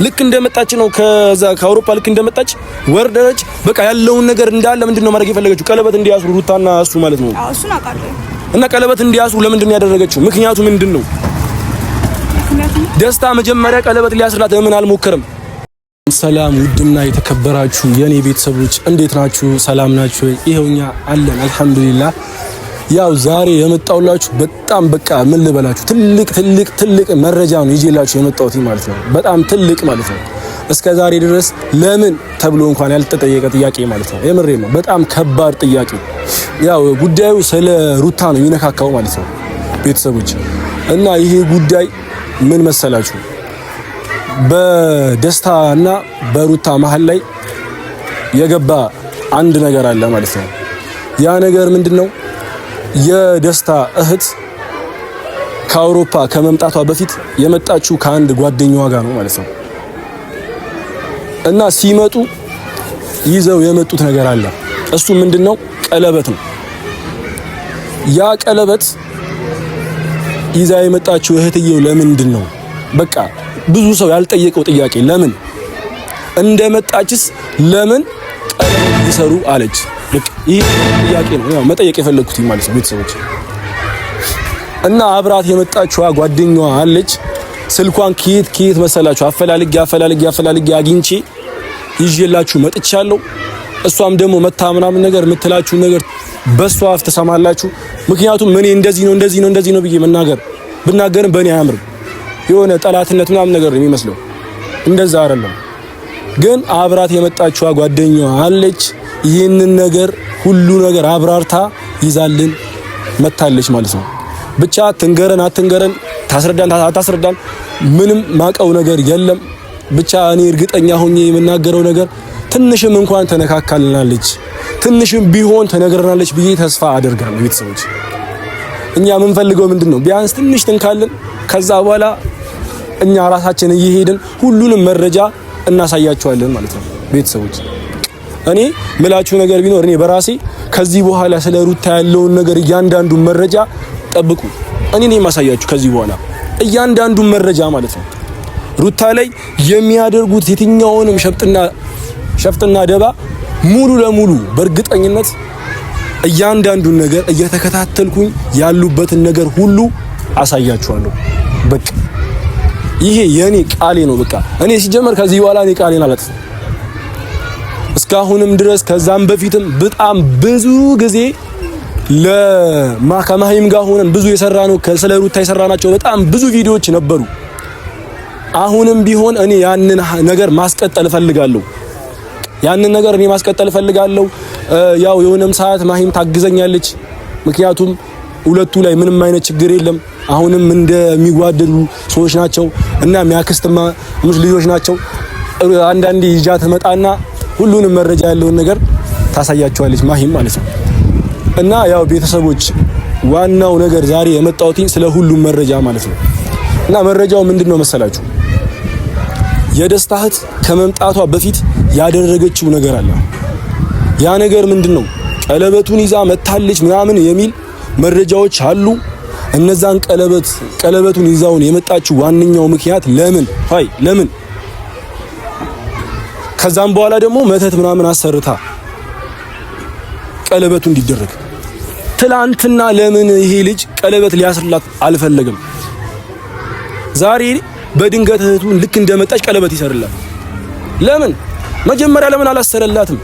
ልክ እንደመጣች ነው ከዛ ከአውሮፓ ልክ እንደመጣች ወርደች በቃ ያለውን ነገር እንዳለ ምንድነው ማድረግ የፈለገችው? ቀለበት እንዲያስሩ ሩታና እሱ ማለት ነው። አዎ እሱን አውቃለሁ። እና ቀለበት እንዲያስሩ ለምንድን ነው ያደረገችው? ምክንያቱ ምንድን ነው? ደስታ መጀመሪያ ቀለበት ሊያስርላት ለምን አልሞከረም? ሰላም ውድና የተከበራችሁ የኔ ቤተሰቦች እንዴት ናችሁ? ሰላም ናችሁ? ይኸው እኛ አለን አልሐምዱሊላህ። ያው ዛሬ የመጣሁላችሁ በጣም በቃ ምን ልበላችሁ ትልቅ ትልቅ ትልቅ መረጃ ነው ይዤላችሁ የመጣሁት ማለት ነው። በጣም ትልቅ ማለት ነው። እስከ ዛሬ ድረስ ለምን ተብሎ እንኳን ያልተጠየቀ ጥያቄ ማለት ነው። የምሬ ነው። በጣም ከባድ ጥያቄ። ያው ጉዳዩ ስለ ሩታ ነው የሚነካካው ማለት ነው ቤተሰቦች። እና ይሄ ጉዳይ ምን መሰላችሁ፣ በደስታና በሩታ መሀል ላይ የገባ አንድ ነገር አለ ማለት ነው። ያ ነገር ምንድነው? የደስታ እህት ከአውሮፓ ከመምጣቷ በፊት የመጣችው ከአንድ ጓደኛዋ ጋር ነው ማለት ነው። እና ሲመጡ ይዘው የመጡት ነገር አለ። እሱ ምንድነው? ቀለበት ነው። ያ ቀለበት ይዛ የመጣችው እህትየው ለምንድን ነው? በቃ ብዙ ሰው ያልጠየቀው ጥያቄ ለምን እንደመጣችስ ለምን ቀለበት ይሰሩ አለች? በቃ ይህ ጥያቄ ነው ያው መጠየቅ የፈለግኩት ማለት ነው ቤተሰቦች። እና አብራት የመጣችዋ ጓደኛዋ አለች። ስልኳን ከየት ከየት መሰላችሁ አፈላልጌ አፈላልጌ አፈላልጌ አግኝቼ ይዤላችሁ መጥቻለሁ። እሷም ደግሞ መታ ምናምን ነገር የምትላችሁ ነገር በሷ አፍ ትሰማላችሁ። ምክንያቱም እኔ እንደዚህ ነው እንደዚህ ነው እንደዚህ ነው ብዬ መናገር ብናገርም በእኔ አያምርም። የሆነ ጠላትነት ምናምን ነገር ነው የሚመስለው። እንደዛ አይደለም። ግን አብራት የመጣችዋ ጓደኛዋ አለች። ይህንን ነገር ሁሉ ነገር አብራርታ ይዛልን መታለች ማለት ነው። ብቻ ትንገረን አትንገረን፣ ታስረዳን አታስረዳን፣ ምንም ማቀው ነገር የለም። ብቻ እኔ እርግጠኛ ሆኜ የምናገረው ነገር ትንሽም እንኳን ተነካካልናለች፣ ትንሽም ቢሆን ተነግረናለች ብዬ ተስፋ አደርጋለሁ። ቤተሰቦች እኛ የምንፈልገው ምንድን ነው? ቢያንስ ትንሽ ትንካልን። ከዛ በኋላ እኛ ራሳችን እየሄድን ሁሉንም መረጃ እናሳያቸዋለን ማለት ነው። ቤተሰቦች እኔ ምላችሁ ነገር ቢኖር እኔ በራሴ ከዚህ በኋላ ስለ ሩታ ያለውን ነገር እያንዳንዱን መረጃ ጠብቁ። እኔ ነኝ የማሳያችሁ ከዚህ በኋላ እያንዳንዱን መረጃ ማለት ነው። ሩታ ላይ የሚያደርጉት የትኛውንም ሸፍጥና ደባ ሙሉ ለሙሉ በእርግጠኝነት እያንዳንዱን ነገር እየተከታተልኩኝ ያሉበትን ነገር ሁሉ አሳያችኋለሁ። በቃ ይሄ የኔ ቃሌ ነው። በቃ እኔ ሲጀመር ከዚህ በኋላ እኔ ቃሌን አላጥፍም። እስካሁንም ድረስ ከዛም በፊትም በጣም ብዙ ጊዜ ከማሂም ጋር ሆነን ብዙ የሰራ ነው ስለ ሩታ የሰራናቸው በጣም ብዙ ቪዲዮዎች ነበሩ። አሁንም ቢሆን እኔ ያንን ነገር ማስቀጠል እፈልጋለሁ። ያንን ነገር እኔ ማስቀጠል እፈልጋለሁ። ያው የሆነም ሰዓት ማሂም ታግዘኛለች። ምክንያቱም ሁለቱ ላይ ምንም አይነት ችግር የለም። አሁንም እንደሚዋደዱ ሰዎች ናቸው እና የሚያክስትማ ልጆች ናቸው። አንዳንዴ ይዣ ትመጣና ሁሉንም መረጃ ያለውን ነገር ታሳያቸዋለች ማሂም ማለት ነው። እና ያው ቤተሰቦች ዋናው ነገር ዛሬ የመጣሁት ስለ ሁሉም መረጃ ማለት ነው። እና መረጃው ምንድን ነው መሰላችሁ? የደስታ እህት ከመምጣቷ በፊት ያደረገችው ነገር አለ። ያ ነገር ምንድን ነው? ቀለበቱን ይዛ መታለች ምናምን የሚል መረጃዎች አሉ። እነዛን ቀለበቱን ይዛውን የመጣችው ዋነኛው ምክንያት ለምን ፋይ ለምን ከዛም በኋላ ደግሞ መተት ምናምን አሰርታ ቀለበቱ እንዲደረግ ትላንትና ለምን ይሄ ልጅ ቀለበት ሊያስርላት አልፈለገም? ዛሬ በድንገት እህቱን ልክ እንደመጣች ቀለበት ይሰርላት ለምን? መጀመሪያ ለምን አላሰረላትም?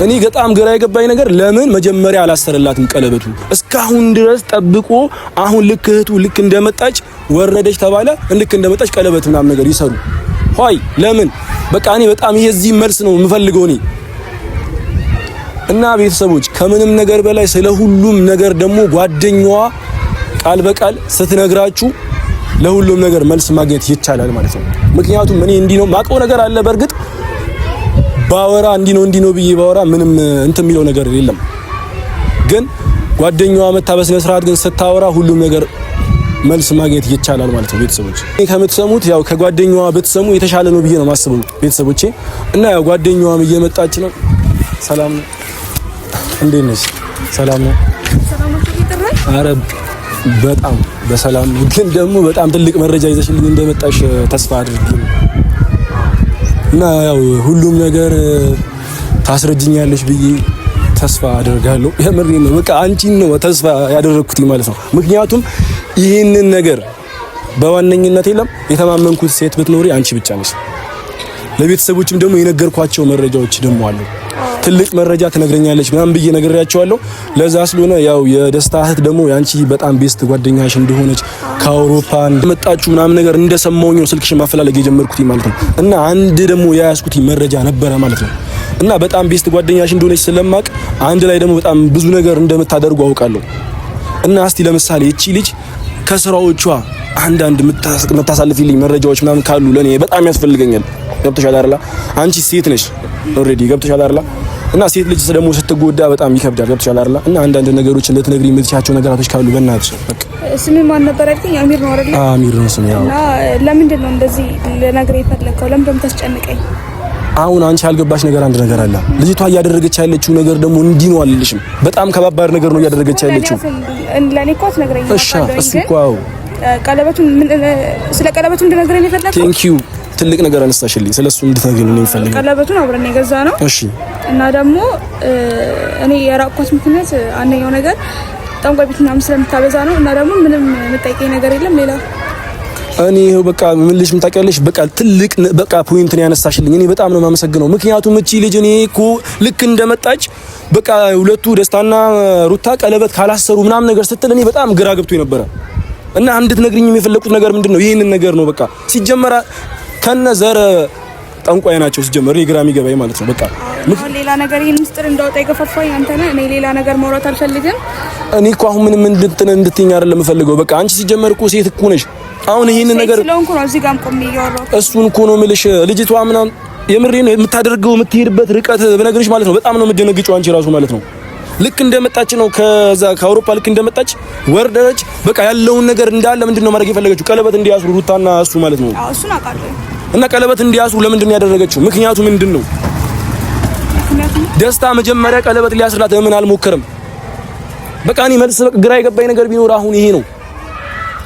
እኔ በጣም ግራ የገባኝ ነገር ለምን መጀመሪያ አላሰረላትም ቀለበቱ? እስካሁን ድረስ ጠብቆ አሁን ልክ እህቱ ልክ እንደመጣች ወረደች ተባለ፣ ልክ እንደመጣች ቀለበት ምናምን ነገር ይሰሩ ሆይ ለምን? በቃ እኔ በጣም የዚህ መልስ ነው የምፈልገው እኔ። እና ቤተሰቦች ከምንም ነገር በላይ ስለ ሁሉም ነገር ደግሞ ጓደኛዋ ቃል በቃል ስትነግራችሁ ለሁሉም ነገር መልስ ማግኘት ይቻላል ማለት ነው። ምክንያቱም እኔ እንዲህ ነው ማውቀው ነገር አለ። በእርግጥ ባወራ እንዲህ ነው እንዲህ ነው ብዬ ባወራ ምንም እንትን የሚለው ነገር የለም። ግን ጓደኛዋ መታ በስነ ስርዓት ግን ስታወራ ሁሉም ነገር መልስ ማግኘት ይቻላል ማለት ነው። ቤተሰቦች ከምትሰሙት ያው ከጓደኛዋ ብትሰሙ የተሻለ ነው ብዬ ነው የማስበው ቤተሰቦቼ። እና ያው ጓደኛዋም እየመጣች ነው። ሰላም ነው፣ እንዴት ነሽ? ሰላም ነው። አረ በጣም በሰላም ግን ደግሞ በጣም ትልቅ መረጃ ይዘሽልኝ እንደመጣሽ ተስፋ አድርጌ ነው እና ያው ሁሉም ነገር ታስረጅኛለሽ ብዬ ተስፋ አደርጋለሁ። የምሬን ነው። በቃ አንቺን ነው ተስፋ ያደረግኩት ማለት ነው። ምክንያቱም ይህንን ነገር በዋነኝነት የለም የተማመንኩት ሴት ብትኖሪ አንቺ ብቻ ነሽ። ለቤተሰቦችም ደግሞ የነገርኳቸው መረጃዎች ደግሞ አሉ። ትልቅ መረጃ ትነግረኛለች ምናምን ብዬ ነግሬያቸዋለሁ። ለዛ ስለሆነ ያው የደስታ እህት ደግሞ ያንቺ በጣም best ጓደኛሽ እንደሆነች ከአውሮፓ እንደመጣችሁ ምናምን ነገር እንደሰማሁኝ ነው ስልክሽን ማፈላለግ የጀመርኩት ማለት ነው። እና አንድ ደግሞ የያዝኩት መረጃ ነበረ ማለት ነው። እና በጣም best ጓደኛሽ እንደሆነች ስለማቅ አንድ ላይ ደግሞ በጣም ብዙ ነገር እንደምታደርጉ አውቃለሁ። እና እስቲ ለምሳሌ እቺ ልጅ ከስራዎቿ አንዳንድ የምታሳልፊልኝ መረጃዎች ምናምን ካሉ ለኔ በጣም ያስፈልገኛል። ገብቶሻል አይደል? አንቺ ሴት ነሽ already ገብቶሻል አይደል? እና ሴት ልጅ ደግሞ ስትጎዳ በጣም ይከብዳል። ገብቶሻል አይደል? እና አንዳንድ ነገሮች ልትነግሪኝ የምትቻቸው ነገራቶች ካሉ በእናትሽ በቃ። ስምህ ማን ነበር ያልከኝ? አሚር ነው አይደል? አሚር ነው ስሜ። ያው እና ለምንድን ነው እንደዚህ ልነግርህ የፈለግከው? ለምንድን ነው የምታስጨንቀኝ? አሁን አንቺ ያልገባሽ ነገር አንድ ነገር አለ። ልጅቷ እያደረገች ያለችው ነገር ደግሞ እንዲህ ነው አልልሽም። በጣም ከባባድ ነገር ነው እያደረገች ያለችው። ለእኔ እኮ አትነግረኝም። እሺ እሱ እኮ አዎ፣ ቀለበቱን ስለ ቀለበቱ እንድነግረኝ የፈለግከው? Thank you ትልቅ ነገር አነሳሽልኝ። ስለሱ እንድትነግሪኝ ነው የምፈልገው። ቀለበቱን አብረን የገዛ ነው። እሺ። እና ደግሞ እኔ የራቅኳት ምክንያት አንደኛው ነገር ጠንቋይ ቤት ምናምን ስለምታበዛ ነው። እና ደግሞ ምንም የምጠይቀኝ ነገር የለም ሌላ እኔ ይኸው በቃ ምን ልሽ ታውቂያለሽ፣ በቃ ትልቅ በቃ point ነው ያነሳሽልኝ። እኔ በጣም ነው የማመሰግነው። ምክንያቱም እቺ ልጅ እኔ እኮ ልክ እንደመጣች በቃ ሁለቱ ደስታና ሩታ ቀለበት ካላሰሩ ምናምን ነገር ስትል እኔ በጣም ግራ ገብቶኝ ነበረ። እና እንድትነግሪኝ የፈለኩት ነገር ምንድን ነው ይህንን ነገር ነው። በቃ ሲጀመራ ከነ ዘረ ጠንቋይ ናቸው ሲጀመር፣ እኔ ግራ የሚገባኝ ማለት ነው። በቃ አሁን ሌላ ነገር ይሄን ምስጢር እንዳወጣ የገፋፋኝ አንተ ነህ። እኔ ሌላ ነገር ማውራት አልፈልግም። እኔ እኮ አሁን ምንም እንድትይኝ አይደለም የምፈልገው። በቃ አንቺ ሲጀመር እኮ ሴት እኮ ነሽ። አሁን ይሄንን ነገር ስለሆንኩ ነው እዚህ ጋርም ቆሜ እያወራሁ። እሱን እኮ ነው የምልሽ። ልጅቷ ምናምን የምሬን የምታደርገው የምትሄድበት ርቀት ብነግርሽ ማለት ነው በጣም ነው የምትደነግጪው አንቺ ራሱ ማለት ነው። ልክ እንደመጣች ነው ከዛ ከአውሮፓ ልክ እንደመጣች ወርደች በቃ ያለውን ነገር እንዳለ ምንድነው ማድረግ የፈለገችው ቀለበት እንዲያስሩ ሩታና እሱ ማለት ነው። አዎ እሱን አውቃለሁ። እና ቀለበት እንዲያስሩ ለምንድን ነው ያደረገችው? ምክንያቱ ምንድን ነው? ደስታ መጀመሪያ ቀለበት ሊያስርላት ለምን አልሞከረም? በቃ እኔ መልስ ግራ የገባኝ ነገር ቢኖር አሁን ይሄ ነው።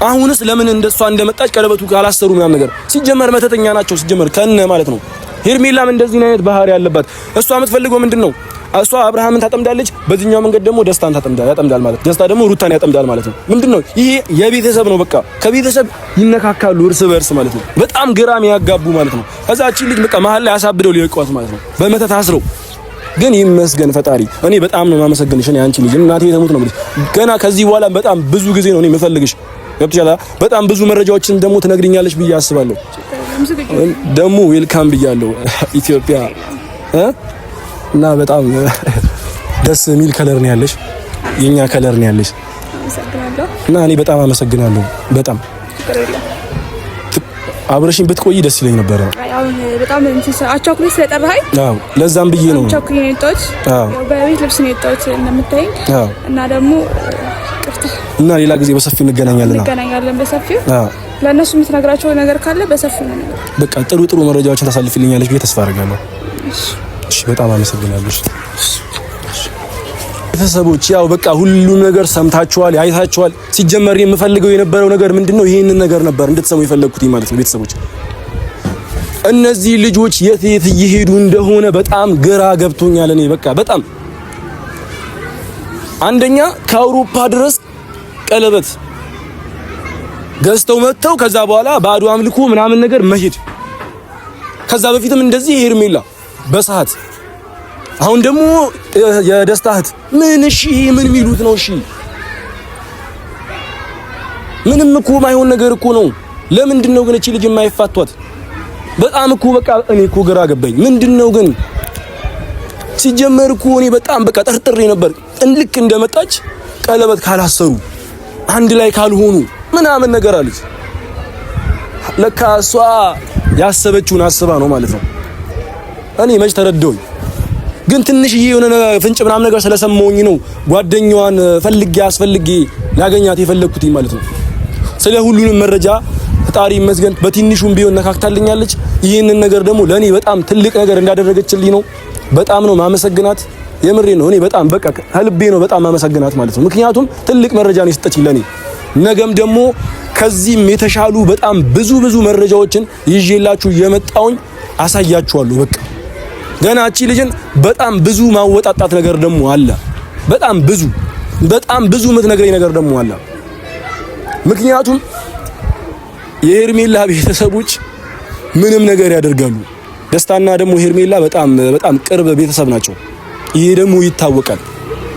አሁንስ ለምን እንደሷ እንደመጣች ቀለበቱ ካላሰሩ ምናምን ነገር ሲጀመር መተተኛ ናቸው ሲጀመር ከነ ማለት ነው። ሄርሜላም እንደዚህ አይነት ባህሪ ያለባት እሷ የምትፈልገው ምንድን ነው? እሷ አብርሃምን ታጠምዳለች፣ በዚህኛው መንገድ ደግሞ ደስታን ያጠምዳል ማለት ደስታ ደግሞ ሩታን ያጠምዳል ማለት ነው። ምንድን ነው ይሄ? የቤተሰብ ነው በቃ ከቤተሰብ ይነካካሉ እርስ በእርስ ማለት ነው። በጣም ግራም ያጋቡ ማለት ነው። ከዛ እቺ ልጅ በቃ መሀል ላይ አሳብደው ሊለቋት ማለት ነው በመተት አስረው። ግን ይመስገን ፈጣሪ፣ እኔ በጣም ነው የማመሰግንሽ። እኔ አንቺ ልጅ እናቴ ተሙት ነው የምልሽ። ገና ከዚህ በኋላ በጣም ብዙ ጊዜ ነው እኔ የምፈልግሽ። ገብቶሻል? በጣም ብዙ መረጃዎችን ደግሞ ትነግሪኛለሽ ብዬ አስባለሁ። ደግሞ welcome ብያለሁ ኢትዮጵያ እና በጣም ደስ የሚል color ነው ያለሽ፣ የኛ color ነው ያለሽ እና እኔ በጣም አመሰግናለሁ። በጣም አብረሽኝ ብትቆይ ደስ ይለኝ ነበረ። አሁን በጣም አቻኩኝ ስለጠራኸኝ፣ አዎ ለዛም ብዬ ነው አቻኩኝ ነው የወጣሁት። በቤት ልብስ ነው የወጣሁት እንደምታይኝ። እና ደግሞ ቅርታ እና ሌላ ጊዜ በሰፊው እንገናኛለን። እንገናኛለን በሰፊው። ለእነሱ የምትነግራቸው ነገር ካለ በሰፊው ነው። በቃ ጥሩ ጥሩ መረጃዎችን ታሳልፊልኛለች ብዬ ተስፋ አደርጋለሁ። እሺ በጣም አመሰግናለሁ። ቤተሰቦች ያው በቃ ሁሉም ነገር ሰምታችኋል፣ አይታችኋል። ሲጀመር የምፈልገው የነበረው ነገር ምንድነው? ይሄንን ነገር ነበር እንድትሰሙ የፈለግኩት ማለት ነው። ቤተሰቦች እነዚህ ልጆች የት የት እየሄዱ እንደሆነ በጣም ግራ ገብቶኛል። እኔ በቃ በጣም አንደኛ ከአውሮፓ ድረስ ቀለበት ገዝተው መጥተው ከዛ በኋላ ባዶ አምልኮ ምናምን ነገር መሄድ፣ ከዛ በፊትም እንደዚህ ሄርሜላ በሰዓት አሁን ደግሞ የደስታ እህት ምን እሺ፣ ምን የሚሉት ነው? እሺ ምንም እኮ ማይሆን ነገር እኮ ነው። ለምንድን ነው ግን እቺ ልጅ የማይፋቷት? በጣም እኮ በቃ እኔ እኮ ግራ ገባኝ። ምንድን ነው ግን ሲጀመር እኮ እኔ በጣም በቃ ጠርጥሬ ነበር። ልክ እንደመጣች ቀለበት ካላሰሩ አንድ ላይ ካልሆኑ ምናምን ነገር አለች። ለካ እሷ ያሰበችውን አስባ ነው ማለት ነው። እኔ መች ተረዳሁኝ። ግን ትንሽዬ የሆነ ፍንጭ ምናምን ነገር ስለሰማሁኝ ነው ጓደኛዋን ፈልጌ አስፈልጌ ላገኛት የፈለግኩት ማለት ነው። ስለ ሁሉንም መረጃ ፈጣሪ ይመስገን በትንሹም ቢሆን ነካክታልኛለች። ይህንን ነገር ደግሞ ለኔ በጣም ትልቅ ነገር እንዳደረገችልኝ ነው። በጣም ነው ማመሰግናት። የምሬ ነው። እኔ በጣም በቃ ከልቤ ነው በጣም ማመሰግናት ማለት ነው። ምክንያቱም ትልቅ መረጃ ነው የሰጠችኝ ለኔ። ነገም ደግሞ ከዚህም የተሻሉ በጣም ብዙ ብዙ መረጃዎችን ይዤላችሁ የመጣውኝ አሳያችኋለሁ። በቃ ገና እቺ ልጅን በጣም ብዙ ማወጣጣት ነገር ደግሞ አለ። በጣም ብዙ በጣም ብዙ የምትነግረኝ ነገር ደግሞ አለ። ምክንያቱም የሄርሜላ ቤተሰቦች ምንም ነገር ያደርጋሉ። ደስታና ደግሞ ሄርሜላ በጣም በጣም ቅርብ ቤተሰብ ናቸው። ይሄ ደግሞ ይታወቃል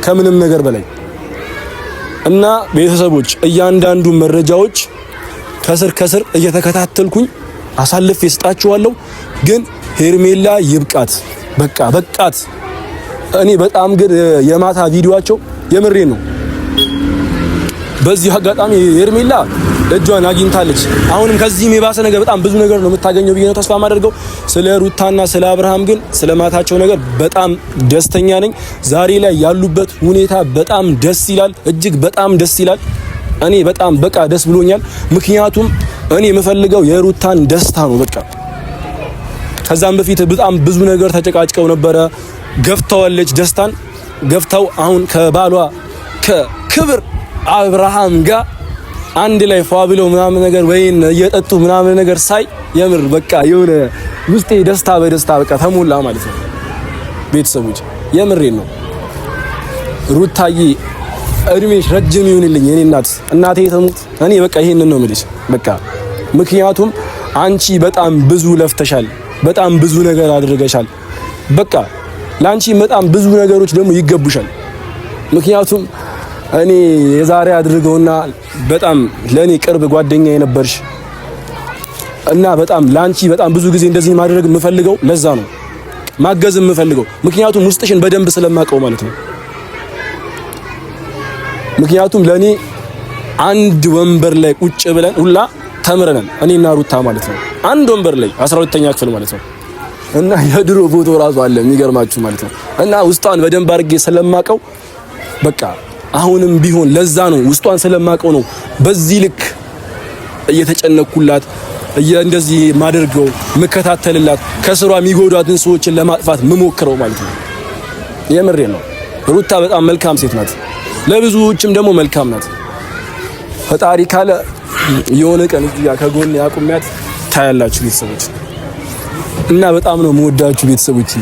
ከምንም ነገር በላይ እና ቤተሰቦች እያንዳንዱ መረጃዎች ከስር ከስር እየተከታተልኩኝ አሳልፌ እሰጣችኋለሁ። ግን ሄርሜላ ይብቃት፣ በቃ በቃት። እኔ በጣም ግን የማታ ቪዲዮአቸው የምሬ ነው። በዚህ አጋጣሚ ሄርሜላ እጇን አግኝታለች። አሁንም ከዚህም የባሰ ነገር በጣም ብዙ ነገር ነው የምታገኘው ብዬ ነው ተስፋ የማደርገው። ስለ ሩታና ስለ አብርሃም ግን ስለ ማታቸው ነገር በጣም ደስተኛ ነኝ። ዛሬ ላይ ያሉበት ሁኔታ በጣም ደስ ይላል፣ እጅግ በጣም ደስ ይላል። እኔ በጣም በቃ ደስ ብሎኛል። ምክንያቱም እኔ የምፈልገው የሩታን ደስታ ነው። በቃ ከዛም በፊት በጣም ብዙ ነገር ተጨቃጭቀው ነበረ። ገፍተዋለች፣ ደስታን ገፍተው አሁን ከባሏ ከክብር አብርሃም ጋር አንድ ላይ ፏ ብለው ምናምን ነገር ወይን እየጠጡ ምናምን ነገር ሳይ የምር በቃ የሆነ ውስጤ ደስታ በደስታ በቃ ተሞላ ማለት ነው። ቤተሰቦች የምሬን ነው። ሩታዬ እድሜሽ ረጅም ይሁንልኝ የኔ እናት፣ እናቴ ተሙት። እኔ በቃ ይሄንን ነው የምልሽ በቃ ምክንያቱም አንቺ በጣም ብዙ ለፍተሻል፣ በጣም ብዙ ነገር አድርገሻል። በቃ ለአንቺ በጣም ብዙ ነገሮች ደግሞ ይገቡሻል። ምክንያቱም እኔ የዛሬ አድርገውና በጣም ለኔ ቅርብ ጓደኛ የነበርሽ እና በጣም ላንቺ በጣም ብዙ ጊዜ እንደዚህ ማድረግ የምፈልገው ለዛ ነው፣ ማገዝ የምፈልገው ምክንያቱም ውስጥሽን በደንብ ስለማውቀው ማለት ነው። ምክንያቱም ለኔ አንድ ወንበር ላይ ቁጭ ብለን ሁላ ተምረናል፣ እኔና ሩታ ማለት ነው። አንድ ወንበር ላይ 12ኛ ክፍል ማለት ነው። እና የድሮ ፎቶ ራሱ አለ የሚገርማችሁ ማለት ነው። እና ውስጧን በደንብ አድርጌ ስለማውቀው በቃ አሁንም ቢሆን ለዛ ነው ውስጧን ስለማውቀው ነው በዚህ ልክ እየተጨነኩላት እንደዚህ ማደርገው ምከታተልላት ከስሯ የሚጎዷትን ሰዎችን ለማጥፋት ምሞክረው ማለት ነው። የምሬ ነው። ሩታ በጣም መልካም ሴት ናት። ለብዙዎችም ደግሞ መልካም ናት። ፈጣሪ ካለ የሆነ ቀን እዚህ ጋር ከጎን ያቁሚያት ታያላችሁ ቤተሰቦች እና በጣም ነው የምወዳችሁ ቤተሰቦች።